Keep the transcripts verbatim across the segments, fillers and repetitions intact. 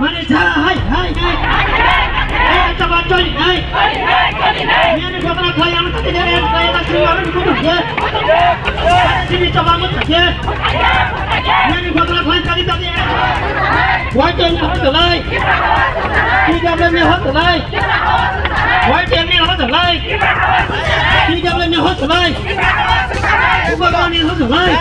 Mani cha hai hai hai. Hai, chaba choli hai. Miyani botla khlai ang thani jare, khlai ang thani jare, kutu ye. Sini chaba mo thake. Miyani botla khlai thani jare. Wai teni horo jalai. P W M ni horo jalai. Wai teni horo jalai. P W M ni horo jalai. Bubagrani horo jalai.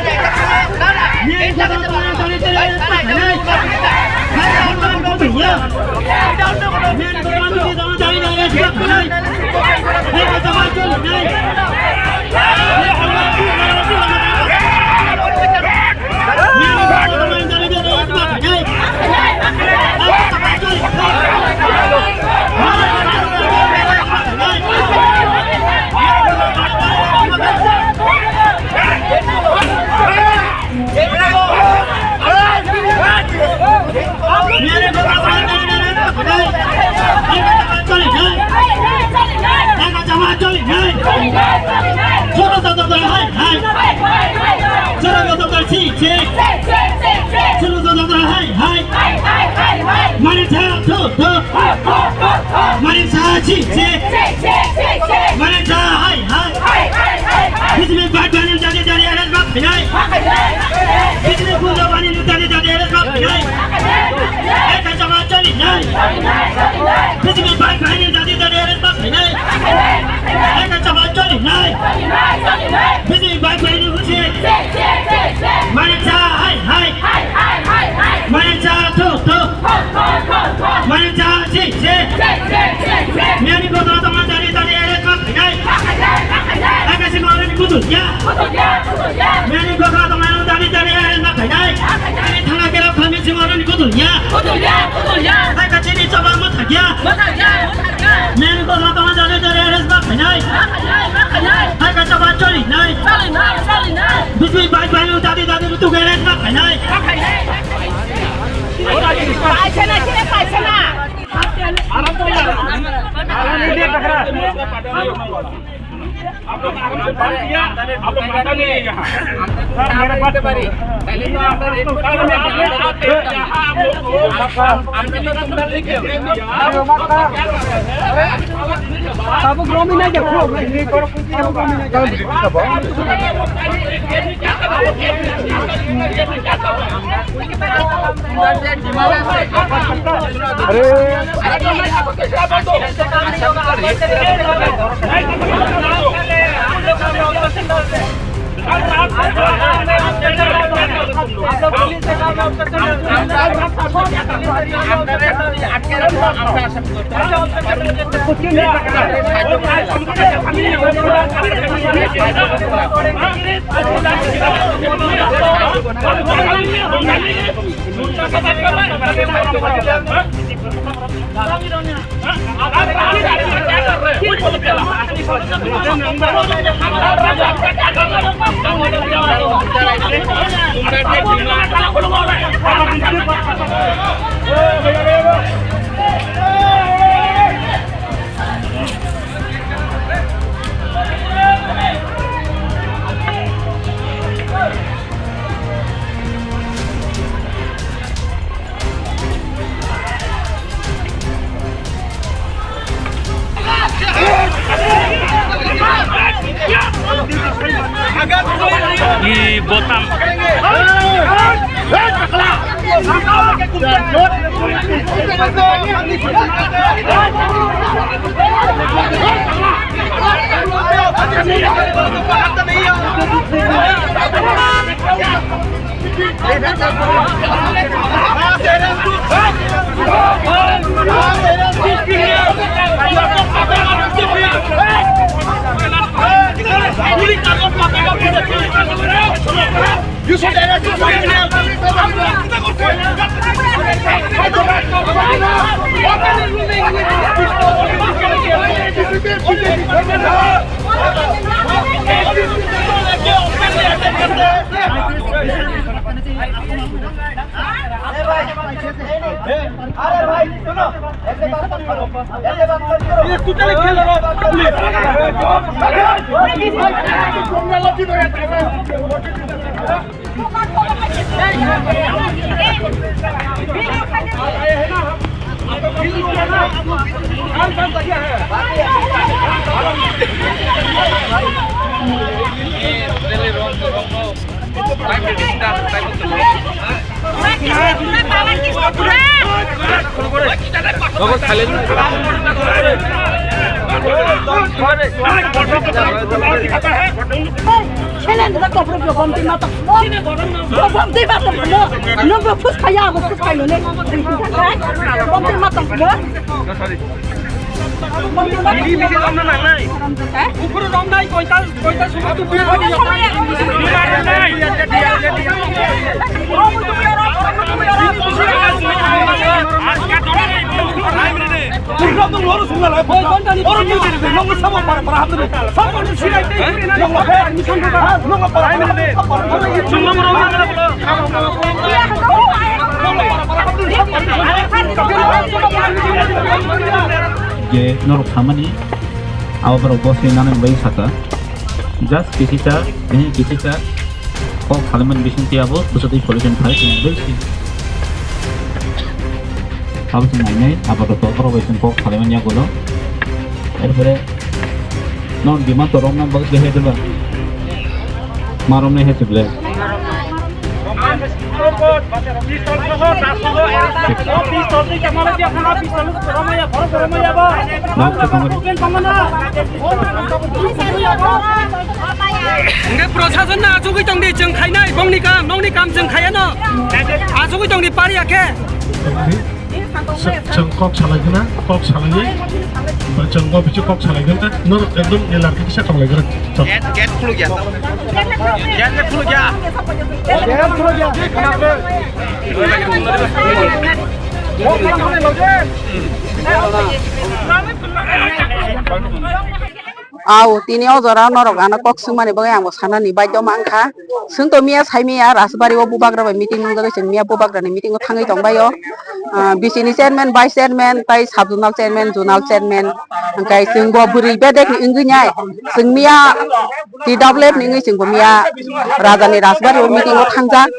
Mani cha thu thu. Mani cha chi chi. Mani cha hai hai. B J P bai bai ni jadi jadi arrest ma khainai. B J P kunda bani ni jadi jadi arrest ma khainai. Eka chama choli nai. B J P bai bai ni jadi jadi arrest ma khainai. Eka chama choli nai. B J P bai bai ni husi. Mani cha hai hai. Mani cha thu thu. Mani cha chi chi. Miyani botla tongma dari dari arrest ma khainai. Eka si mawlani kutu ya. Miyani botla tongma dari dari arrest ma khainai. Ani thana kera khami si mawlani kutu ya. Eka chini chaba ma thakya. Miyani botla tongma dari dari arrest ma khainai. Eka chaba choli nai. B J P bai bai ni jadi jadi kutu arrest ma khainai. Paisana, kira paisana. आप लोग आराम से बात किया, आप लोग माता नहीं है यहाँ। सर, मेरे पास बाबू ग्रामीण नहीं देखो। अरे। Di botam. अरे भाई, सुनो, ऐसे बात मत करो, ऐसे बात मत करो। Challenge da kopro bom twi ma tong. Bom twi ma tong. No, no, phus khaya, abo phus khayo le. Bom twi ma tong. Bini bini romna nangnai. Ukhuru romnai koita, koita sumo tu bini romnai. Je norok samani abo borok boswi nani bai saka. Just kisisa, eh, kisisa. Kok salaimani bising tei abo bwsatwi solution khai tong bai si. Abo se nainai abo to borok bai sing kok salaimani yagulo. Erpore non demand to romna bagwi hai diba? Ma romnai hai se ble. Hingke prosason no achugwi tongdi, chwng khainai, bongni kam, nokni kam chwng khaiya no. Achugwi tongdi, pariya khe. Chwng, chwng kok salai gana, kok salai, chwng bo bichu kok salai gana, norok ekdom elar kisa tong lai gana. Gate, gate khuluk ya. Gate khuluk ya. Gate khuluk ya. Au, tini o jora norok ano kok swngmani bagwi ang bo sanani baidhyo mankha. Swngto miya, sai miya Rajbari o bubagra bai meeting nungjagwi, chwng miya bubagra ni meeting o thangwi tongbaio. Ah, B C ni chairman, vice chairman, tai sub zonal chairman, zonal chairman, hwnkhe chwng bo bwrwi bedek ni wngwi nai. Chwng miya T W F ni wngwi chwng bo miya Raja ni Rajbari o meeting o thangjak.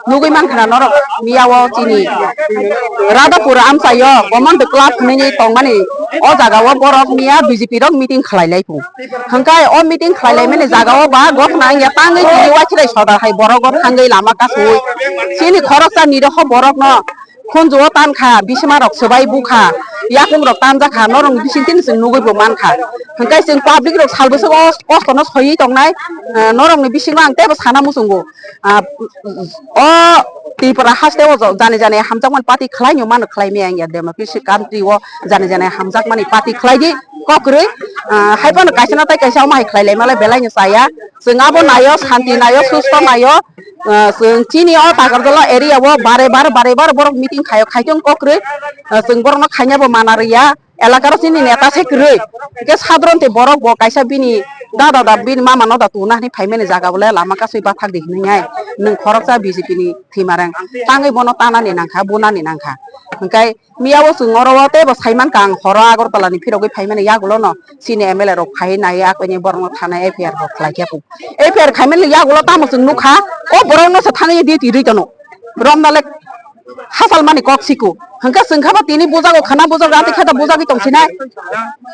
Nugwi mankha na norok miya o chini Radhapur amchaio Command Club hinwi tongmani o jaga o borok miya B J P rok meeting khlai lai phung. Hwnkhe o meeting khlai lai mani jaga o ba gotna wngya tangwi tini waithilai sodar hai borok o thangwi lama kasui. Chini khoroksa ni rokho borok no khunju o tankha, bisima rok swbai bukha, Yakung rok tanjak kha, norokni bising tini chwng nugwi bo man kha. Hwnkhe chwng public rok salbwswk o kosto no soiwi tongnai, ah, norokni bisingo ang teibo sana muchungo. Ah, o Tripura haste o jani jani hamjakmani party khlai no mano khlai maya wngya democracy country o jani jani hamjakmani party khlai di kok kwrwi, ah, hai phano kaisa na tai kaisa omo hai khlai lai malai belai no chaya. Chwng abo naio, santi naio, susto naio. Ah, chwng chini o Takarjala area o bare bare bare bare borok meeting khaio, khaitong kok kwrwi. Ah, chwng borokno khaina bo mana rwya. Elakaro chini neta se kwrwi. Hwnkhe sadron tei borok bo kaisa bini dada da bini mama no da tuna hwnwi phaimani jaga bole lama kasui bathak di hwnwi hai. Nwng khoroksa B J P ni thimarang. Tangwi bono tanani nangkha, bunani nangkha. Hwnkhe Miya o chwng oro o teibo saimankha ang horo Agartala ni phirogwi phaimani yagulo no chini M L A rok phaiwi naiwi akwini borokno thana F I R rok khlaikha. F I R khaimani yagulo tamo chwng nukha o borokno se thangwi duty rwi tono romna le hachal mani kok siko hwnkhe chwng khaba tini bujago khana bujago amtwi khe da bujagwi tongsinai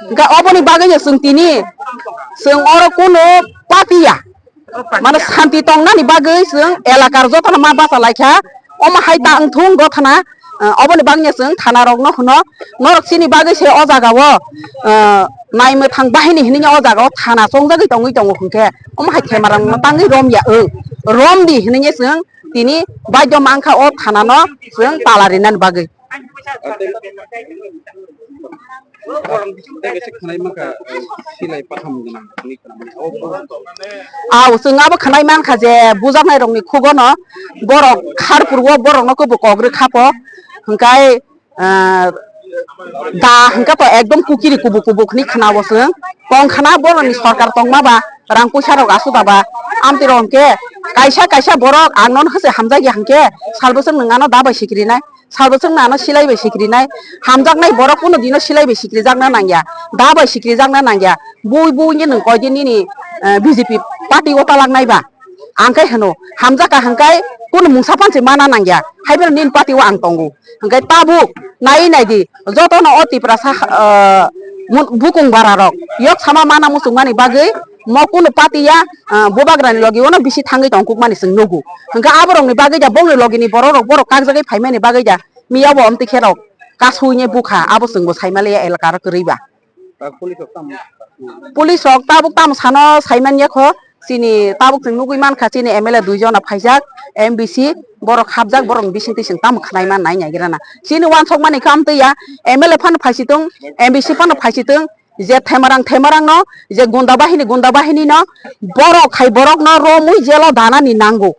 hwnkhe oboni bagwi no chwng tini chwng oro kunu patiya. Mane santi tongnani bagwi chwng elakar jotono ma bacha laikha. Omo hai ta wngthung gothana, ah, oboni bagwi chwng thana rokno hwno, norok chini bagwi se o jaga o, ah, naimwthang bahini hinwi o jaga o thana chongjagwi tongwi tongo hwnkhe, omo hai themarang no tangwi romya, o romdi hinwi chwng tini baidyo mankha o thana no chwng tala rinani bagwi. Tei kaisa khwnai mankha, eh, silai patham gwnang hwnwi khwnamani. Abo, aw, chwng abo khwnai mankha je bujaknai rokni khugono borok kharpurwo borokno kubuk kok rwkha po. Hwnkhe, eh, da hwnkhe to ekdom kukiri kubuk kubuk hwnwi khwnao chwng. Tong khna borokni sorkar tongma ba, rang puisa rok asugaba. Amtwi rok hwnkhe kaisa kaisa borok ang nono hwse hamjakya hwnkhe salbwswk nwng ano da bai sikrinai. Salbwswkno ano silai bai sikrinai, hamjaknai borok kunu dino silai bai sikrijakna nangya, da bai sikrijakna nangya, bui bui ni nwng koidin nini, eh, B J P party o talaknai ba? Ang khe hwno, hamjak kha hwnkhe kunu mungsa phan se mana nangya, hai phano nini party o ang tongo. Hwnkhe tabuk naiwi naidi, jotono o Tiprasa, eh, mun-, bukung bara rok yok sama mana muchungmani bagwi, mo kunu party ya, ah, bubagrani logi ono bisi thangwi tongkukmani chwng nugo. Hwnkhe aborokni bagwi da bongni logini bororok borok kakjagwi phaimani bagwi da miya bo omtwi khe rok kasui ne bukha abo chwngbo saimaliya elakaro kwrwi ba. Ah, police rok tamo? Police rok tabuk tamo sano saimanya kho chini tabuk chwng nugwi mankha chini M L A dui jona phaijak M B C borok hapjak borokni bisingtwi chwng tamo khwnai man nai naigrana chini wansokmani khe amtwi ya M L A phano phaisitwng M B C phano phaisitwng. Je themarang themarang no je gunda bahini gunda bahini no borok hai borok no romwi jelo danani nango.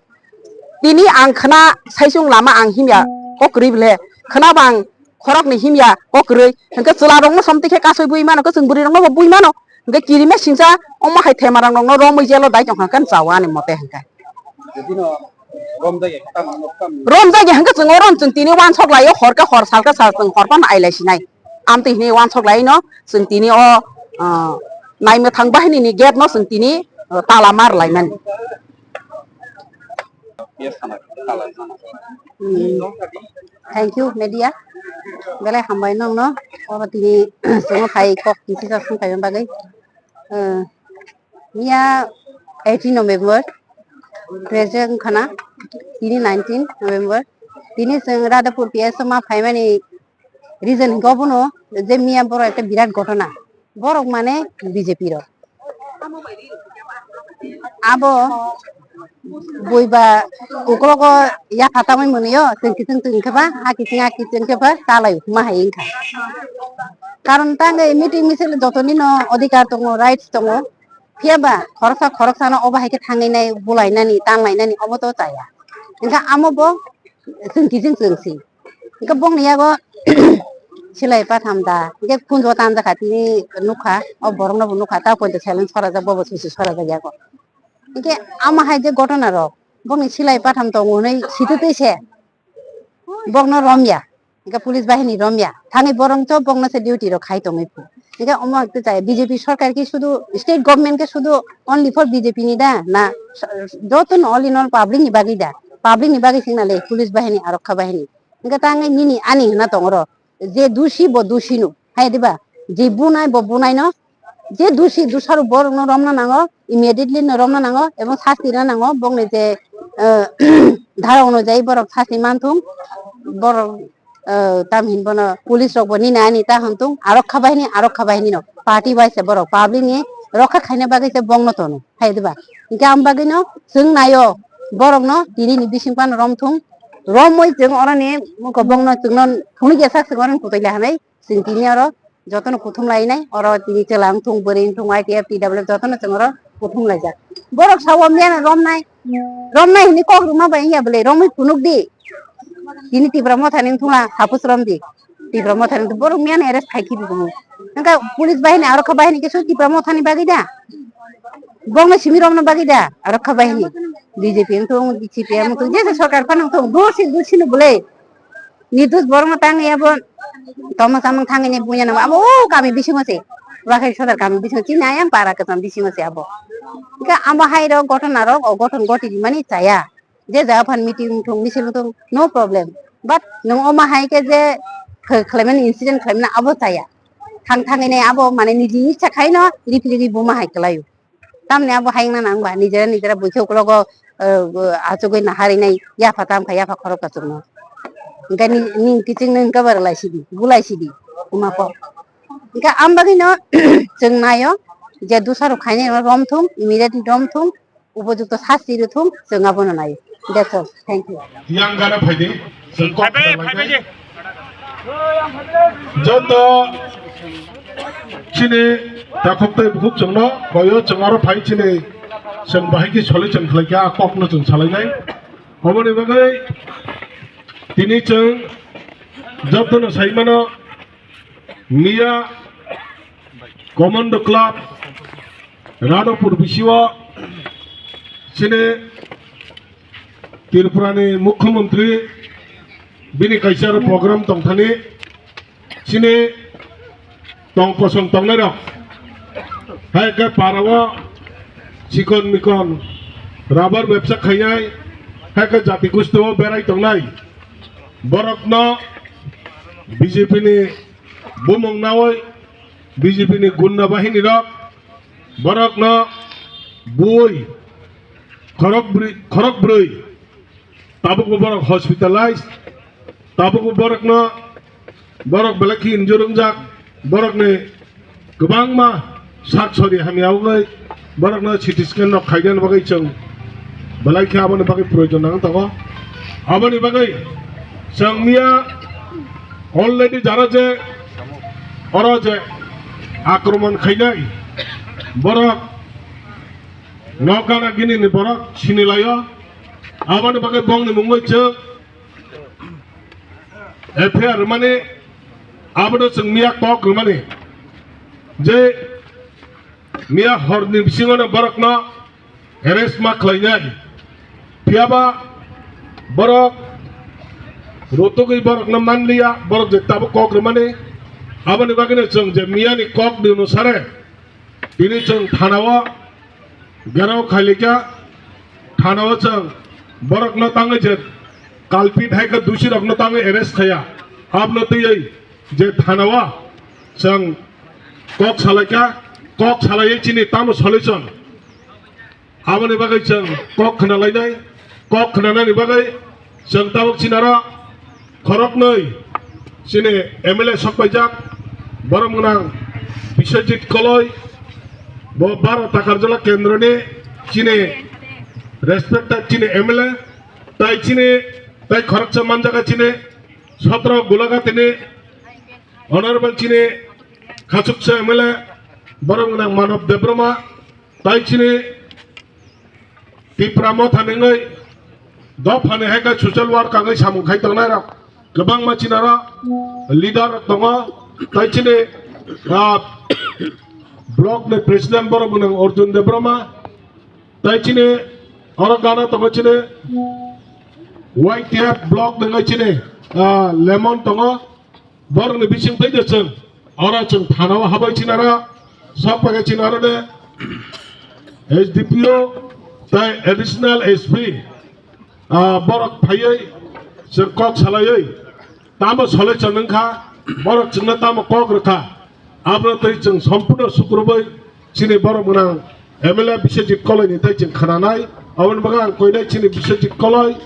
Tini ang khna saisung lama ang himya kok kwrwi bwle khna bang khorok ni himya kok kwrwi hwnkhe chwla rok no somti khe kasui bui mano kwchwng bwrwi rok no bo bui mano hwnkhe kirima singsa omo hai themarang rok no romwi jelo dai tong kha hwnkhe chawa ani mote hwnkhe. Bino romjak ya tamo no tamo. Romjak ya hwnkhe chwng oro chwng tini wansok lai o hor khe hor sal khe sal chwng hor phano ailai sinai. Amtwi hwnwi wansok lai no chwng tini o, ah, naimwthang bahini ni gate no chwng tini, ah, tala mar lai mani. Yes, sana, tala sana. Hmm. Thank you, media. Belai hambai nongno. Oro tini chwng phai kok kisi sa sung phai bagwi. Ah, miya eighteen November, present khana, tini nineteen November. Tini chwng Radhapur P S o ma phaimani reason hwnkhe obono je miya borok ekta birat ghotona. Borok mane B J P rok. Abo buiba uklogo yapha tangwi mwnwio, chwng kiching chwng khe ba, ha kiching ha kiching khe ba, chalai huma hai wngkha. Karon tangwi meeting misil jotoni no adhikar tongo, rights tongo. Phiya ba khoroksa khoroksano obo hai khe thangwi nai, bulai nani, tanlai nani, obo to chaya. Hwnkhe amo bo chwng kiching chwng si. Hwnkhe bongni yago silai patham da, hwnkhe khunjo tanjakha tini nukha, o borokno bo nukha, ta poito silent sorajak, bobo susi sorajak yago. Hwnkhe amo hai je ghotona rok, bongni silai patham tongo hwnwi sititwi se. Bokno romya, hwnkhe police bahini romya. Thangwi borok to bokno se duty rok khai tongwi phu. Hwnkhe omo hwnkhe chaya B J P sarkar khe sudu state government khe sudu only for B J P ni da na joto no all in all public ni bagwi da. Public ni bagwi singna le police bahini arokha bahini. Hwnkhe tangwi nini ani hwna tongro. Je dusi bo dusi no. Hai diba? Je bunai bo bunai no. Je dusi dusaro borokno romna nango, immediately no romna nango, ebong sasti rwna nango, bokni je, eh, dhara onujai borok sasti manthung, borok, eh, tam hin bono police rok bo nini ani ta hwn tung, arokha bahini, arokha bahini no party bai se borok public ni rokha khaina bagwi se bongno tono, hai diba? Hinkhe am bagwi no chwng naio, borok no tini ni bising phano rom thung, romwi chwng oroni muko bongno chwngno phunukya sak chwng oroni kutui lai hanai, chwng tini oro jotono kuthum lainai, oro tini chwla wng thung, bwrwi wng thung, Y T F, T W F jotono chwng oro kuthum laijak. Borok sao miyano romnai, romnai hwnwi kok rwma bai wngya bwle, romwi phunuk di. Tini Tipra Motha ni wng thungla, hapus rom di. Tipra Motha ni borok miyano arrest khai khibi kumu. Nangka police bahini, arokha bahini kesu Tipra Motha ni bagwi da. Bongno simi romna bagwi da, arokha bahini. B J P wng thung, C P M wng thung, jesa sorkar phano wng thung, dosi dosi no bwle. Nitus borokno tangwi abo tongma samung thangwi ni buya nang abo o kami bisingo se. Wakhai sodar kami bisingo chini ayang para kwcham bisingo se abo. Hingke amo hai rok gothona rok o gothon goti rimani chaya. Je jaga phan meeting thung misil thung no problem. But nwng omo hai khe je khe-, khlaimani incident khlaimani abo chaya. Thang thangwi ni abo mane niji icha khaino ripli ri buma hai kwlaio. Tamni abo hayungna nang ba, nijera nijera buikhe ukulogo, eh, achugwi naharinai yapha tam kha, yapha khorok kachukno. Hingke ni, ni kiching ni hingke bar lai sidi, gulai sidi, uma kok. Hingke am bagwino chwng naio je dusarok khainai rom thung, immediately rom thung, upojukto sasti rw thung, chwng abono naio. That's all. Thank you. Yang gana phaidi, chwng kok Phaibai, khlai phaibai nai. Je. Joto chini takhuk tei bukhuk chwngno koyo chwng oro phai chini chwng bahai khe solution khlai khe a kokno chwng salainai. Oboni bagwi tini chwng jotono sai mano miya Commando Club Radhapur bisio chini Tripura ni Mukhyamantri bini kaisa aro program tongthani chini tong kosong tongnai rok hai khe para o chikon mikon rubber bebsa khainai hai khe jati gusti o berai tongnai borok no B J P ni bumung nawi B J P ni gunda bahini rok borok no bui khorok bri-, khorok brwi. Tabukbo borok hospitalized, tabukbo borokno, borok belai khe injure wngjak, borokni kwbangma sak sori hamya wngwi borokno C T scan rok khainani bagwi chwng belai khe aboni bagwi proyojon nang tongo. Aboni bagwi chwng miya already jara je oro je akromon khainai borok no gana gini ni borok sinilaio. Aboni bagwi bongni mungwi chwng F I R rwmani, abono chwng miya kok rwmani je miya horni bisingono borokno arrest ma khlainai. Phiyaba borok rotugwi borokno manliya, borok je tabuk kok rwmani, aboni bagwino chwng je miyani kokni onusare tini chwng thanao gherao khailikha, thanao chwng borokno tangwi je culprit hai khe dusirokno tangwi arrest khaiya. Abno twiwi je thanao chwng kok salaikha, kok salaiwi chini tamo solution. Aboni bagwi chwng kok khna lainai, kok khnanani bagwi chwng tabuk chini aro khoroknwi chini M L A sokpaijak, borok gwnang Biswajit Koloi, bo baro Takarjala kendroni chini respected chini M L A, tai chini tai khoroksa manjaga chini sotro Gulagatini honorable chini khachuksa M L A, borok gwnang Manob Debbarma, tai chini Tipra Motha ni wngwi dophani hai khe social work wngwi samung khai tongnai rok kwbangma chini aro leader rok tongo, tai chini, ah, block ni president borok gwnang Arjun Debbarma, tai chini oro gana tongo chini Y T F block ni wngwi chini, ah, Lemon tongo. Borokni bising tei de chwng oro chwng thanao habai chinaro, sok paikha chinaro de S D P O tai additional S P, ah, borok phaiwi chwng kok salaiwi tamo solution wngkha, borok chwngno tamo kok rwkha, abono tei chwng sompurno sukrubwi chini borok gwnang M L A Biswajit Koloini tei chwng khnanai, aboni bagwi ang koinai chini Biswajit Koloi,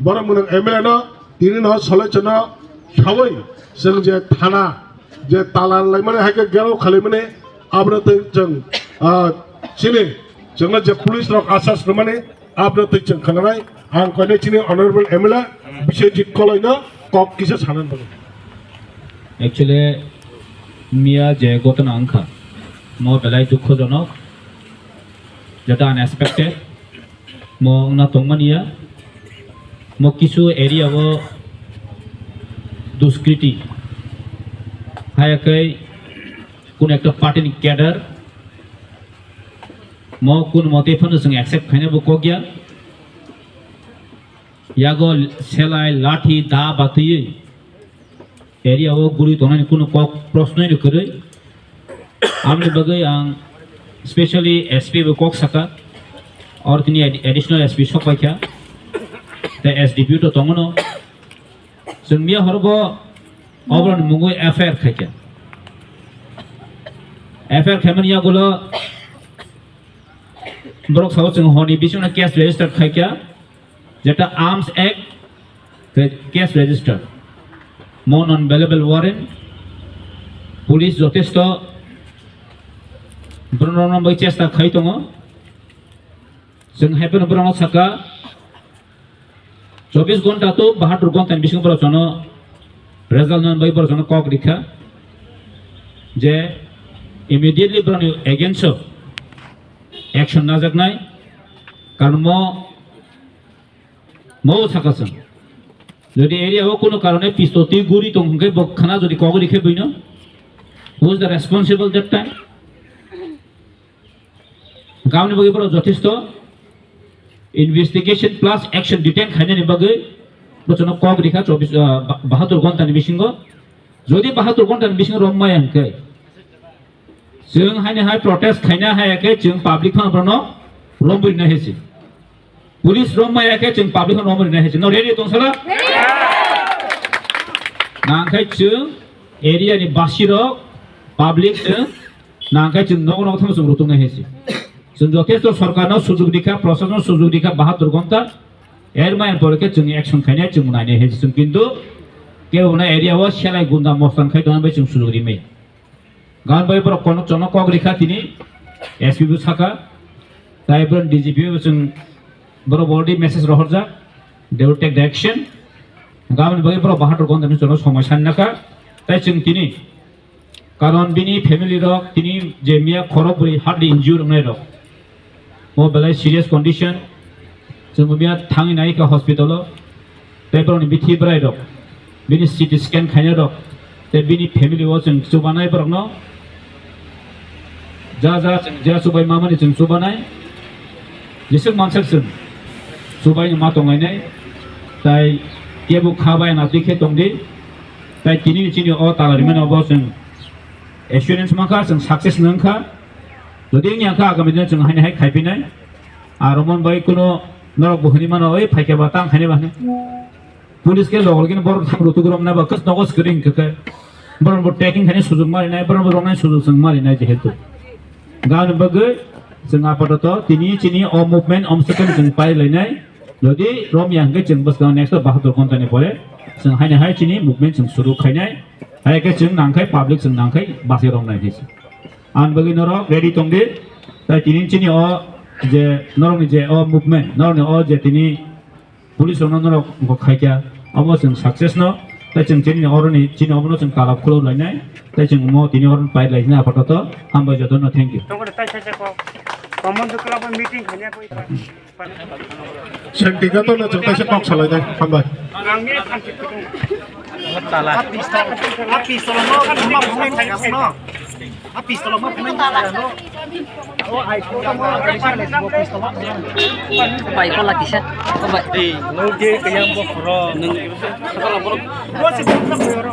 borok gwnang M L A no, tini no solution no Sawi chwng je thana je talan laimani hai khe gerok khalaimani abro twi chwng, ah, chini chwngno je police rok asas rwmani abro twi chwng khananai ang koinai chini honorable M L A Biswajit Koloino kok kisa sanani bagwi. Actually, miya je ghotona wngkha, mo belai dukhojonok, jeta unexpected. Mo wngna tongmani ya, mo kisu area o duskriti, haya khe kun ekta party ni cadre, mo kun mote phano chwng accept khaina bo kok ya. Yago selai, lathi, da batwi area o guri tongnani kunu kok prosnoi ni kwrwi. Amni bagwi ang specially S P bo kok saka, or tini ad-, additional S P sok paikha, tei S D P O to tongono. Chwng miya horo bo oboroni mungwi F I R khaikha. F I R khaimani yagulo borok sabo chwng honi bisingo case register khaikha. Jeta Arms Act, tei case register, mo non bailable warrant, police jotesto borokno bai chesta khai tongo. Chwng hai phano borokno saka, chobbish ghonta to bahatur ghonta ni bisingo borok jono result nani bai borok jono kok rikha je immediately borokni against o action najaknai, karon mo Mo saka chwng. Jodi area o kuno karone pistol twi guri tong hwnkhe bo khana jodi kok rikhe buino, who is the responsible that time? Gamni bagwi borok jothesto investigation plus action detain khainani bagwi bochano kok rikha chobbish, ah, ba-, bahatur ghonta ni bisingo. Jodi bahatur ghonta ni bisingo rombai hwnkhe, chwng haini hai protest khaina hai khe chwng public phano bono rombai rina hesi. Police rok maya khe chwng public no rwmani nai hai se. No ready tong sala? Nang khai chwng area ni basi rok, public chwng nang khai chwng nogo nogo thang chwng rutung nai hai se. Chwng jothesto sorkar no sujug rikha, proshashan no sujug rikha, bahatur ghonta. Er mayan pore khe chwng action khainai chwng nainai hai se. Chwng kintu kebo na area o selai gunda mostan khai tongna bai chwng sujug rimai. Gan bai borok kono chono kok rikha tini S P bo saka, tai borok D G P bo chwng borok already message rohorjak, they will take the action. Gan bai borok bahatur gonta ni chono somoi san naka, tai chwng tini karon bini family rok tini je miya khorok bwrwi hardly injured wngnai rok. Mo belai serious condition. Chwng miya thangwi nai kha hospital o. Tei borokni bithi bwrai rok, bini C T scan khainai rok, tei bini family o chwng chubanai borokno. Ja ja chwng ja chubai mamani chwng chubanai. Jeswk mansak chwng chubai ma tonglainai. Tai kebo kha bai na twi khe tongdi. Tai tini chini o tala rimani obo chwng assurance mankha, chwng success nangkha. Jodi wngya kha, agami dino chwng haini hai khaipinai. Aro mon bai kuno norok bo hwnwi mano, "Oi, phaikhe ba tang khainai ba," hwnwi. Police khe logol gini borok thang rutuk romna ba, kos nogo screen khe khe. Borok bo taking khainai sujuk marinai, borok bo romnai sujuk chwng marinai jehetu. Gani bagwi chwng apatoto tini chini o movement om second chwng pai lainai. Jodi romya hwnkhe chwng bwskang next bahatur ghonta ni pore chwng haini hai chini movement chwng suru khainai. Hai khe chwng nangkhai public chwng nangkhai basi romnai hinwi. Ang bagwi norok ready tongdi. Tai tini chini o je norokni je o movement, norokni o je tini police rokno norok bo khaikha, obo chwng success no. Tai chwng chini oroni chini obono chwng talab khulok lainai. Tai chwng mo tini oroni pai laisina apatoto hambai jotono, thank you. Tongkore tai sai sai ko. Common to club meeting khanya koi. Sengti ka to na chwng kaisa kok salai dai, hambai. Tala. A pistol, a pistol no, no, no, no. A pistol no, no, no. O ai ko mo, pistol no. Bai ko la kisa. O bai. Ei, no ge kayang bo khoro. Nung. Bo si bo khoro.